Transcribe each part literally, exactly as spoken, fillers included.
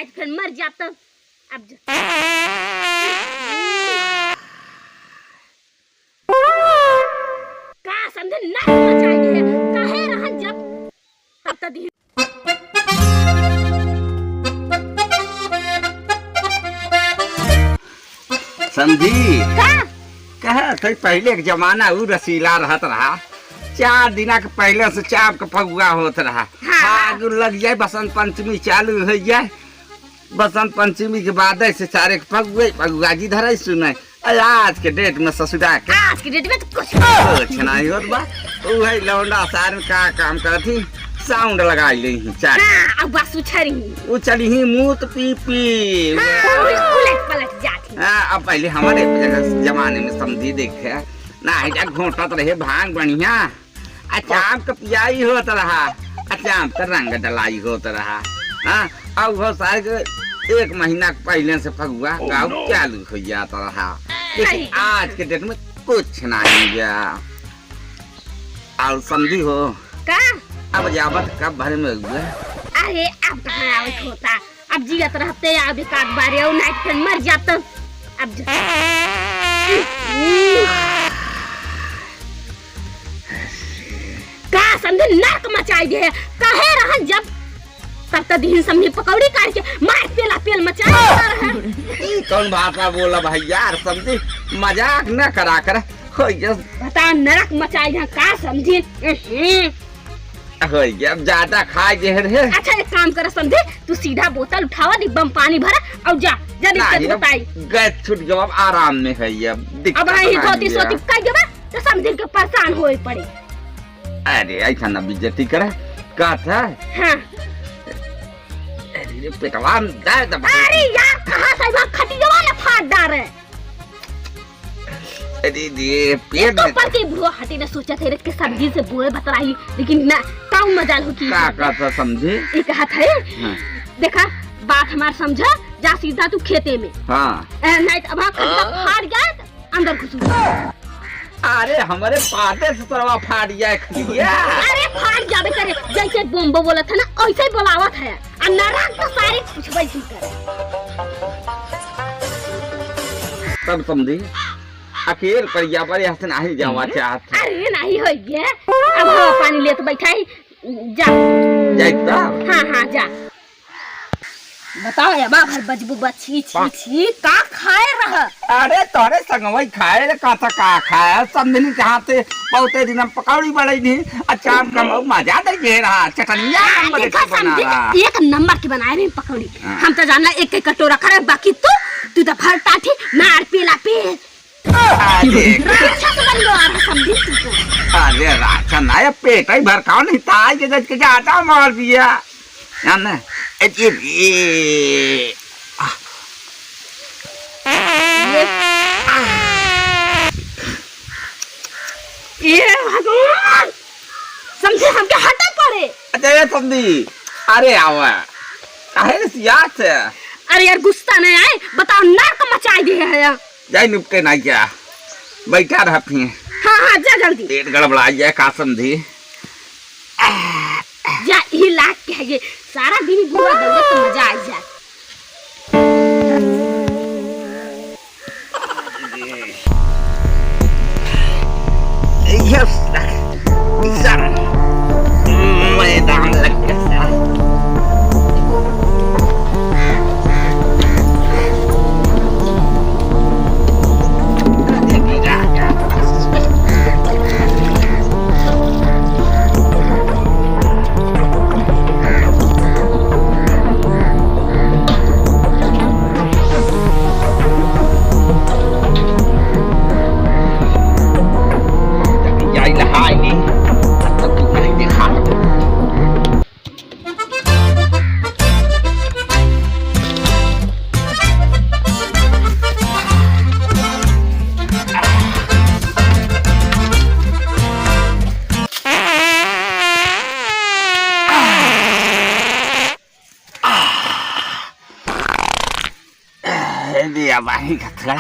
फिर मर जाता। अब जा। का समधी, नरक मचाई दे, काहे रहन जब तब तक दिन। समधी। का? कहा थे पहिले के जमाना उ रसीला रहत रहा। चार दिना के पहिले से चाप के फगुआ होत रहा। हाँ। फागुन लग जाए, बसंत पंचमी चालू होइ जाए। बसंत पंचमी के बाद ऐसे सारे के फगुए, फगुआ जी धराई सुने। अरे आज के डेट में ससुरा के आज के डेट में तो कुछ कुछ नहीं होत बा। उहे लौंडा सार में का काम करत ही, साउंड लगाई ले ही चार। हाँ, अब बस उछरी ही। उछरी ही मूत पी पी। हाँ, उलट पलट जात ही। हाँ, अब पहिले हमरे जगह जमाने में समधी देखे, ना है जा घोंटत रहे भांग बढ़िया। आ चाप के पियाई होत रहा, आ चाप के रंग डलाई होत रहा। हाँ, आ उहो सारे के एक महीना के पहिले से फगुआ गाँव चालू होइ जात रहा। लेकिन आज के डेट में कुछ नहीं बा। और समधी हो? का? अब जावत कब भर में हुआ? अरे, अब कहाँ आवत होता? अब जियत रहते अब एक आध बार और नाइट फिर मर जात। अब जा। का समधी नरक मचाई दे है? काहे रहन जब तब तक दिन समधी पकौड़ी काढ़ के मार पेला पेल मचाई दे रहा है। ई कौन भाषा बोला भाई यार समधी? मजाक न करा कर। हो ये बता नरक मचाई है का समधी? हम्म। होई गया, अब ज्यादा खा जे रहे। अच्छा, एक काम कर समधी, तू सीधा बोतल उठावा, डिब्बा में पानी भरा और जा, जा दिक्कत नहीं, अब बताई। गैस छूट गया, अब आराम में है ये, अब दिक्कत है ही ना धोती ये। सोती कह देबा, तो समधी के परेशान होए पड़े। अरे, ऐसा ना बेइज्जती करे, का था? हाँ। अरे, पेटवा में दर्द बा। अरे यार, कहाँ से बा खटियावा ने फाड़ डारे। अरे रे, पेट एक तो में ऊपर के बुढ़वा हटे ना सोचा थे रे के समधी से बोले बतलाई, लेकिन ना, काऊ मजाल होती। का, का था समधी? ये कहा था, हाँ। देखा, बात हमार समझा, जा सीधा तू खेते में। हाँ। ए, नहीं तो अब हाँ, खंडा हाँ। फाड़ जाए, अंदर घुस। अरे, हमरे पाते से सरवा फाड़ जाए खटिया। अरे, फाड़ जाबे करे, जैसे बोम्बो बोलत है ना, वैसे ही बोलावत है। आ नाराज तो सारे पूछबे ही करे। तब समधी, अकेल पर या पर यहाँ से नहीं जावा हम्म। चाहत। अरे, नहीं होई गे। अब हवा पानी लेत बैठा ही, जा। जाई तब? हाँ, हाँ, जा। बताओ, ए बा भर बजबू बा, छी, छी, छी, का खाए रह? अरे, तोरे संगवई खाए रे, का था का खाए? समधिनी के हाथ से बहुते दिन हम पकौड़ी बनई दी, अच्छा, हम कम मजा दे जे रहा, चटनिया हाँ, नंबर एक देखा बना समधी, रहा। एक नंबर के बनाए रही पकौड़ी। हाँ। हम तो जानला एक एक कटोरा करे, बाकी तू, तू तो भर टाठी, मार पीला पी। अरे। राक्षस बन गयो, अरे समधी तू तो। अरे, राक्षस ना, ये पेट ही भर खाओ, नहीं ताई के जज के ज्यादा मार दिया। जाने, ए, ये, ये, आ। ये, आ। ये भगवान! समधी हमके हटे पड़े। अच्छा, ये समधी, अरे आवा। काहे रे सियात है? अरे यार, गुस्सा नहीं आए, बताओ, नरक मचाई दिए है यार। जाई निपटे ना क्या? बैठा रह फिर। हाँ, हाँ, जा जल्दी। पेट गड़बड़ा जाए का समधी? जा, ये लाग के है ये। सारा दिन बुआ दौड़े तो मजा आ जाए। ये सर, सर, मैदान लग गया सर। ए, दिया बाही का थोड़ा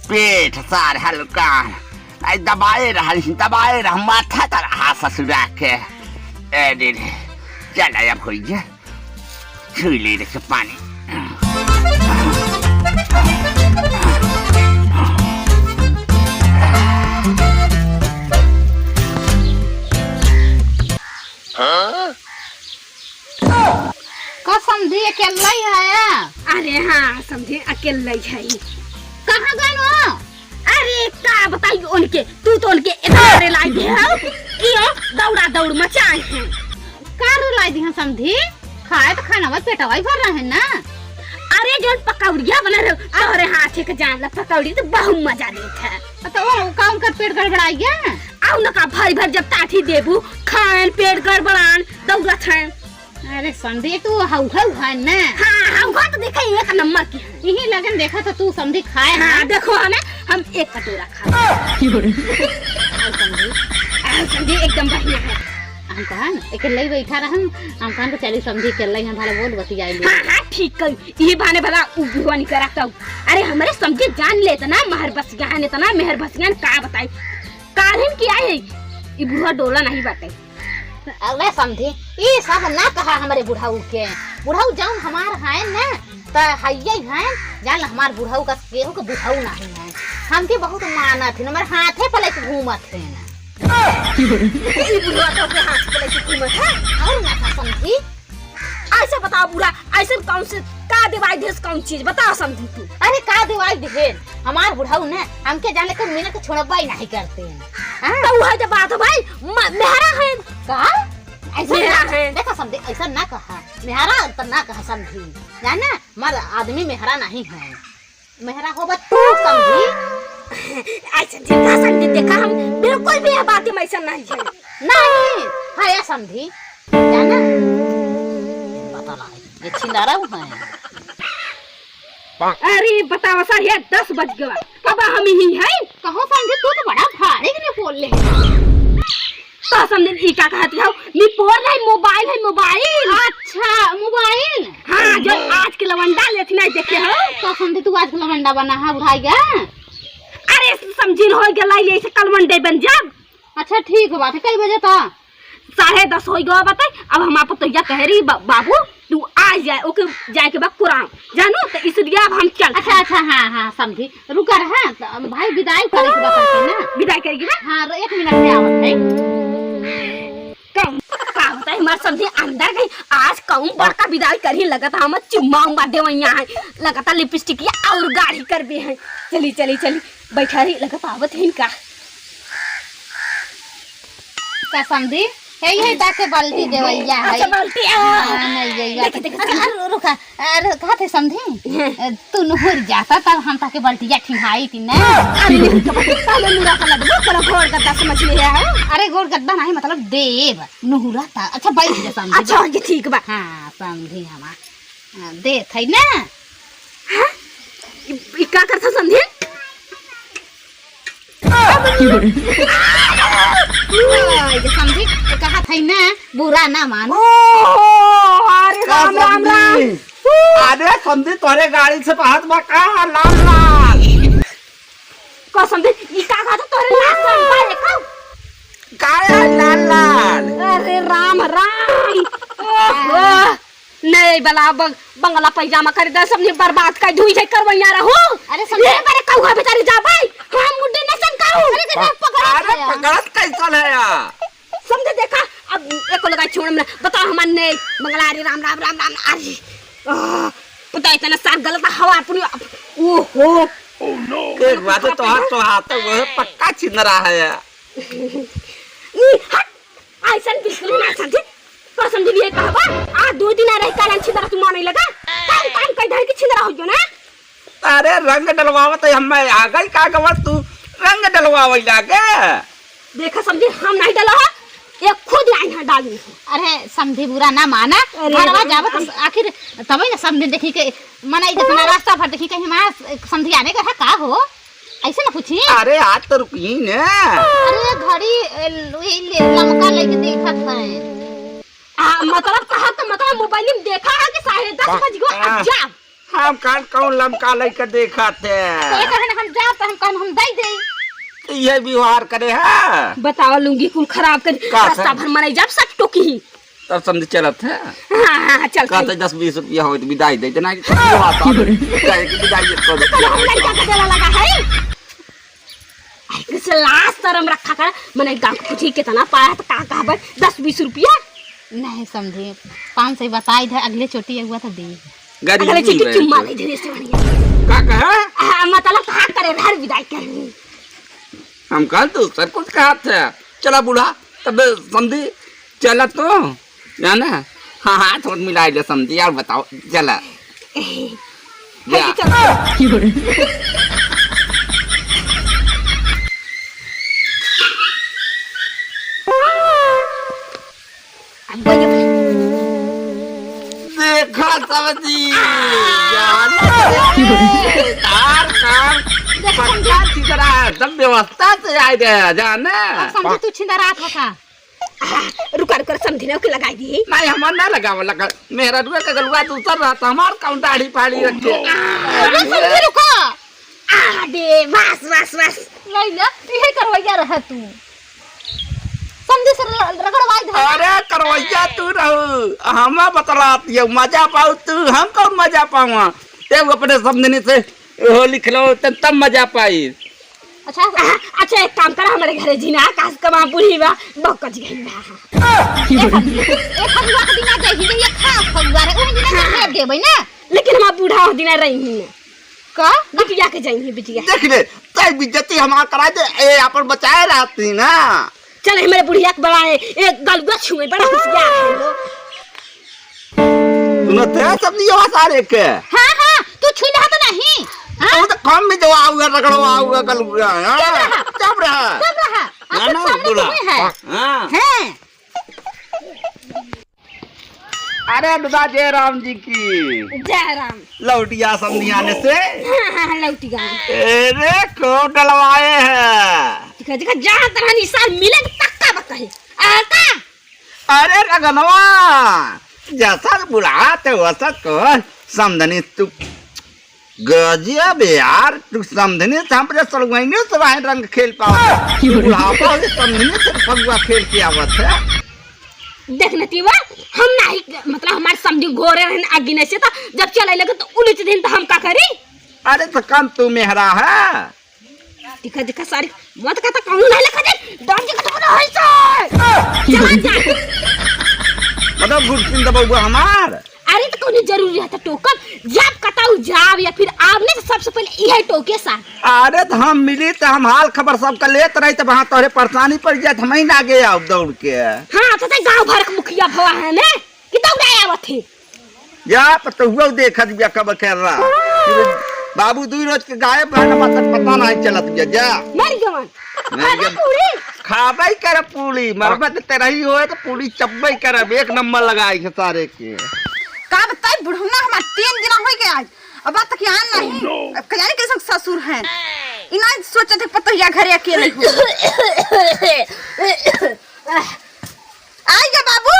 पेट सार हल्का। आई दबाए रहा, दबाए रहा, माथा तर रहा ससुरा के। ए, दे दे। चल, अब होई जे। छुई ले रे के पानी। का समधी अकेल्लै है? अरे हाँ समधी अकेल्लै है। कहाँ गइन हो? अरे का बताई उनके, तू तो उनके इतना रुलाई दे हो कि ओ दौड़ा दौड़ मचाए हैं। का रुलाई दी हैं समधी? खाए तो खाना पेटवा ही भर रहे हैं ना। अरे जौन पकौड़िया बना रहे हो, तोहरे हाथे के जान ला पकौड़ी तो बहुत मजा देत है। तो वो का उनकर पेट गड़बड़ाई गया? आउ न का भरी भरी जब टाठी देबू, खाएन पेट गड़बड़ान दौड़त हैं। अरे समधी तू हौहौ है ना? हाँ, हौहौ तो देखा एक नंबर की है। यही लगन देखा तो तू समधी खाए हाँ, है। देखो हमें, हम एक कटोरा खा। आओ समधी, आओ समधी, एकदम बढ़िया है। हम कहा ना, अकेल्लै बैठा रहम, हम कहा तो चली समधी अकेल्लै हम भला बोल बतियाई ले। हाँ, हाँ, ठीक कही। ये बहाने भला उ बुढ़वा नहीं करा तो। अरे हमरे समधी जान ले इतना मेहर बसियान, इतना मेहर बसियान का बताई। काल्हिन की आई है, ये बुढ़वा डोला नहीं बाटे। अरे समधी, ई सब ना कहा हमरे बुढ़ऊ के। बुढ़ऊ जौन हमार हैं ना, त हइये हैं, जान हमार बुढ़ऊ का केहू के बुढ़ऊ नहीं है। हमके बहुत मानत हैं, हमारे हाथे पर लेके घूमत हैं। ई बुढ़वा तो अपने हाथ पे लेके घूमत है। और ना कहा समधी। ऐसे बताओ बुढ़ा, ऐसे कौन से का देवाई देस कौन चीज बताओ समधी तू। अरे का देवाई देहेन, हमार बुढ़ऊ ना हमके जाने के मिनट छोड़बा ही नहीं करते हैं। हाँ? तो वही तो बात है भाई, म-, मेहरा है। का? ऐसा मेहरा ना, है। देखा समधी, ऐसा ना कहा। मेहरा तो ना कहा समधी। जाना, मर आदमी मेहरा नहीं है। मेहरा होबा तू समधी। ऐसा देखा समधी, देखा हम बिल्कुल भी यह बात में ऐसा नहीं है। नहीं, है या समधी। जाना? पता नहीं, ये छिंदारा है। अरे बतावा साढ़े दस बज गवा, अब हम यही है। कहो समधी, तू तो बड़ा भारी के बोल ले। तो समधी ई का कहती हो? मी पोर नहीं, मोबाइल है, मोबाइल। अच्छा, मोबाइल। हाँ, जो आज के लवंडा लेत नहीं देखे हो। तो समधी तू आज के लवंडा बना है, बुढ़ाई गया। अरे समझिन हो गया, ले ऐसे कलवंडे बन जा। अच्छा ठीक बात है, कई बजे था? साढ़े दस होइ गवा बाटे। अब हमार पतोहिया कह रही, "बा-, बाबू तू आ जाए, ओके जाए के बा कुराम, जानू, तो इसलिए अब हम चल।" अच्छा, अच्छा, हाँ, हाँ, समधी, रुका रहा, तो अब भाई विदाई करे के बा करके ना। विदाई करे के बा? हाँ, रो-, एक मिनट में आवत है। कौन का होता है हमार समधी अंदर गई, आज कौन बड़का विदाई करी, लगता हम चुम्मा उम्मा देवैया है, लगता लिपस्टिक या और गाढ़ी कर दे हैं। चली, चली, चली, बैठा रही, लगता आवत है इनका। का समधी? हे, हे, ताके बाल्टी देवैया है। अच्छा, बाल्टी, आ। हाँ, नहीं, ये, ये। देखे, देखे, अच्छा, अरे, रुका। अरे, कहा थे समधी? तू नुहुर जाता, तब हम ताके बाल्टिया ठिंगाई थी ना। अरे, नहीं, तो पहले मुड़ा का लड्डू, चलो, घोड़ गद्दा समझ लिया है। अरे, घोड़ गद्दा नहीं, मतलब देव, नुहुरा था। अच्छा, बैठ जा समधी। अच्छा, ये ठीक बा। हाँ, समधी हमार। हाँ, दे थे ना। हाँ? ई, ई का करता समधी? ओए, ये समधी, ये कहा था ना, बुरा ना मानो। ओहो, अरे का राम, राम, राम। समधी? अरे समधी, तोरे गाड़ी से बात बा का? लाल, लाल। का समधी, ई का कहा था तोरे लाल, लाल बा, देखो। का है लाल, लाल? अरे राम, राम। ओहो। नहीं बला बंग-, बंगला पैजामा खरीदा, सबने बर्बाद कर धुई जाए करवैया रहो। अरे समधी। ये बरे कौआ भीतर जा भाई, हम मुड्डे न सन करू। अरे, अरे, पकड़ा अरे, गया। पकड़त कैसन है या? समधी देखा, अब एको लगाई छोड़ में, बताओ हमार नहीं, बंगला, अरे राम, राम, राम, राम, अरे, आह, पता है इतना सार गलत हवा अपनी, ओहो। एक बात है, तोहार, तोहार तो वह पक्का छिंदरा है या। ई, हट, ऐसन बिल्कुल ना समझे। तो समझ लिए कहबा, आज दो दिन आ रहे, कालन छिंदरा तू माने लगा। काम, काम कई धर के छिंदरा हो गयो ना। अरे रंग डलवावत है, हम आ गई का गवा तू रंग डलवावे लागे। देखा समझी, हम नहीं डला है, ये खुद आई है डाली है। अरे समझी बुरा ना माना, अरे घरवा राम। जाबो तो आखिर तबे ना समझी देखी के मना इतना रास्ता भर देखी कहीं हमारा समझी आने का है का हो? ऐसे ना पूछी। अरे, आज तो रुकी ने। अरे, घड़ी, ए, ल-, ई ले, लमका लेके देखत है। आ, मतलब, कहा तो मतलब, मोबाइल में देखा है कि साढ़े दस बज गो, अब आ, जा। हम कान कौन लमका लेके देखत है? तो ये कहन हम जा, तो हम कहन हम दे दे। तो ये व्यवहार करे है? बताओ, लुंगी कुल खराब कर, का रास्ता सर? भर मनाई जब सट टोकी। तब समझ चलत है। हाँ, हाँ, हाँ, चल, कहते चल। दस बीस रुपया होइत, बिदाई दे देना कि कौन बात आ गई? कहे कि बिदाई दे, तो तो हम लड़का के देला लगा है। अरे, कैसे लाज शरम रखा कर, मने गाँव के पूछी कितना पाया तो का कहबे, दस बीस रुपया? नहीं समझी, पाँच सौ बताई दे, अगले चोटी अगुआ तो दी। गरीबी अगले चोटी में चुम्मा तो। दे दे से बढ़िया। का कहे? हाँ, मतलब का करे, घर बिदाई कर। हम कल तो सर कुछ कहा था, चला बूढ़ा, तब समझी, चला तो। जाना? हाँ, हाँ, थोड़ा मिला ले समझी, यार बताओ, चला। जा। चल, चल। अब बोलिए। देखा समझी, जाना? तार काम पक्का छितरा, एकदम व्यवस्था से आए गया, जाना? अब समझी तू छिंदरात होता। रुका, रुका, समधिन के लगाई दी। नहीं, हमार ना लगावा, लगा। मेहररुआ के गलुआ दूसर रहता, हमार कौन दाढ़ी पाड़ी रखे? अरे, समधी, रुका। आ, दे, बस, बस, बस। नहीं ना, इहे करवैया रहा तू। समधी से ल-, रगड़वाई दे। अरे, करवैया तू रहू, हम बतलात ये मजा पाऊ तू, हम कौन मजा पावा? ते अपने समधिनी से होली खेलो, तब, तब मजा पाई। अच्छा, अच्छा, एक काम करा, हमारे घरे जी ना, कास कमा बूढ़ी बा, बकच गई बा। ए फगुआ, ए फगुआ के दिना जाई, ये खा फगुआ रे, ओही दिना के भेज देबै ना। लेकिन हमार बूढ़ा ओह दिना रही ही ना। का? बिटिया के जाई ही, बिटिया। देख ले, तै बेइज्जती हमार करा दे, ए, अपन बचाए रहती ना। चल, हमारे बुढ़िया के बड़ा है, एक गलुआ छुए, बड़ा होशियार है वो। सुनत है सब नियवा सारे के? हाँ, हाँ, तू छुई लहा तो नहीं? हाँ? वो तो कम में जो आऊगा, रगड़वा आऊगा, गलुआ, हाँ? चुप रहा। चुप रहा। चुप रहा। ना, आपके ना, सामने बोला। तुम्हें है। हाँ। हैं? अरे दादा जय राम जी की। जय राम। लौटिया समधियाने से। हाँ, हाँ, हाँ, लौटिया। अरे को डलवाए है? देखा, देखा, जहाँ तरह निशान मिले तो पक्का बता है। आता? अरे रगनवा, जैसा बुलाते वैसा कर, समधनी तू गजब यार, तू समधनी से हम अपने सलुआइने से वाहे रंग खेल पावा। बुढ़ापा हो गया, समधनी से फगुआ खेल के आवत है। देख नतीवा, हम नाही, मतलब हमार समधी घोरे रहन आगिने से तो जब चले लगे तो उलिच दिन तो हम का करी? अरे तो कम तू मेहरा है। दिखा, दिखा सारी, मत कहता कहूँ ना लिखा दे, डर के कहता कहूँ होई से। चला जा। मतलब गुरसिन दबउआ हमार। अरे तो कौनो जरूरी है तो टोकन, जब कताऊ जाव या फिर आव नहीं तो सबसे पहले यही टोके सा। अरे तो हम मिली तो हम हाल खबर सबका लेत रही, तब हाँ तोहरे परेशानी पड़ जात, हम ही ना गए आव दौड़ के। हाँ तो ते गाँव भर के मुखिया भवा है ने, कि दौड़े आवत है। या पतहुआ देखत बिया कब कर रहा। बाबू दुई रोज के गायब है ना, मतलब पता नहीं चलत बिया, जा। मर गवन। मर खाबे गवन। पूरी? खाबे कर पूरी, मरबे तो तेरा ही होए तो पूरी चब्बे करब, एक नंबर लगाई है सारे के। का बताई बुढ़ौना हमार तीन दिन हो गया आज, अब बात तक यहाँ नहीं। अब कजानी कैसन ससुर है, इना सोचत है पतोहिया घरे अकेले हो। आई गे बाबू।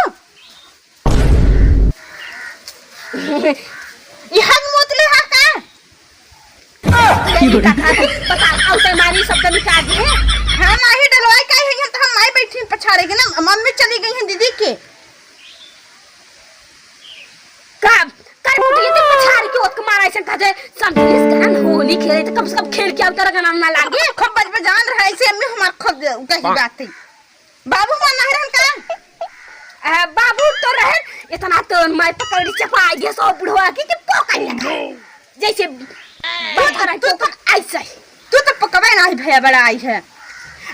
ई हग मोतले हा का? की बोली? पता, औते मारी सब तो निकाल दिए। हम आही डलवाई का है, हम तो हम माई बैठी हैं पछाड़े के ना, मम्मी चली गई हैं दीदी के। का, कर मुझे तो पछाड़ के ओत के मारा ऐसे कह दे, समझिस का हम होली खेले तो कम से कम खेल के अवतर का नाम ना लागे। खूब बज बजान रहा ऐसे, अम्मी हमार खूब कही बात है। बाबू मन नहीं रहन का? आ, बाबू तो रहन, इतना तो मैं पकड़ चपाई दे सो बुढ़वा की कि पोकल लगा। जैसे बात रहा तू तो पोकल ऐसे ही। तू तो पकवे ना ही भैया बड़ा आई है।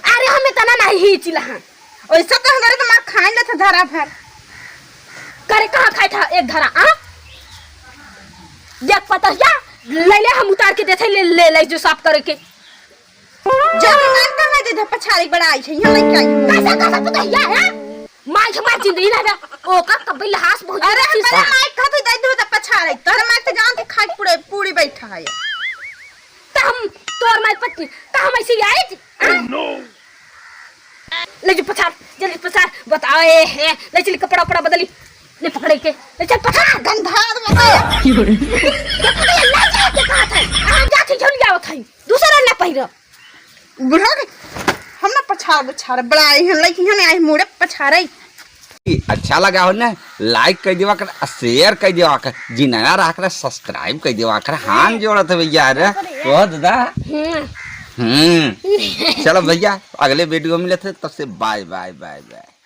अरे हम इतना नहीं ही चिल्ला। वैसे तो हमारे तो मार खाए लेते धरा भर। करे कहाँ खाए था एक धरा, आ? देख पतहिया, ले ले हम उतार के देते, ले, ले, ले जो साफ करे के। जब मार कहना दे दे पछाड़ी बड़ा आई है, यहाँ लइका आई है। कैसा, कैसा पतहिया है? माई के मार जिंदगी ना बा। ओकर कब्बे लहास बहुत अरे, हम चीज बड़ा है। माई कहते दे दे तो पछाड़ी। तोहरे माई तो जान के खाए पूरे, पूरी बैठा है। तो हम, तोर माई पत्नी, तो हम ऐसे ही आए थी? हाँ? ले जो पछाड़, जल्दी पछाड़, बताओ, ए, ए, ले चल कपड़ा, उपड़ा बदली, ले पकड़े के, ले चल पछाड़। गंधार बताओ। की बोले? ये पतहिया ले जा के कहा था, आ जाती झोलिया होत है। दूसरा ना पहिरो। बुढ़ा के हम ना पछाड़, पछाड़, बड़ा आई हैं, लेकिन हमें आई मुड़े पछाड़े। अच्छा लगा हो ना, like कर देवा कर, share कर देवा कर, जी नया रहा कर, subscribe कर देवा कर। हाथ जोड़त है भैया, अरे कहो दादा। हम्म। हम्म। चलो भैया, अगले video में मिलत है, तब से bye, bye, bye, bye।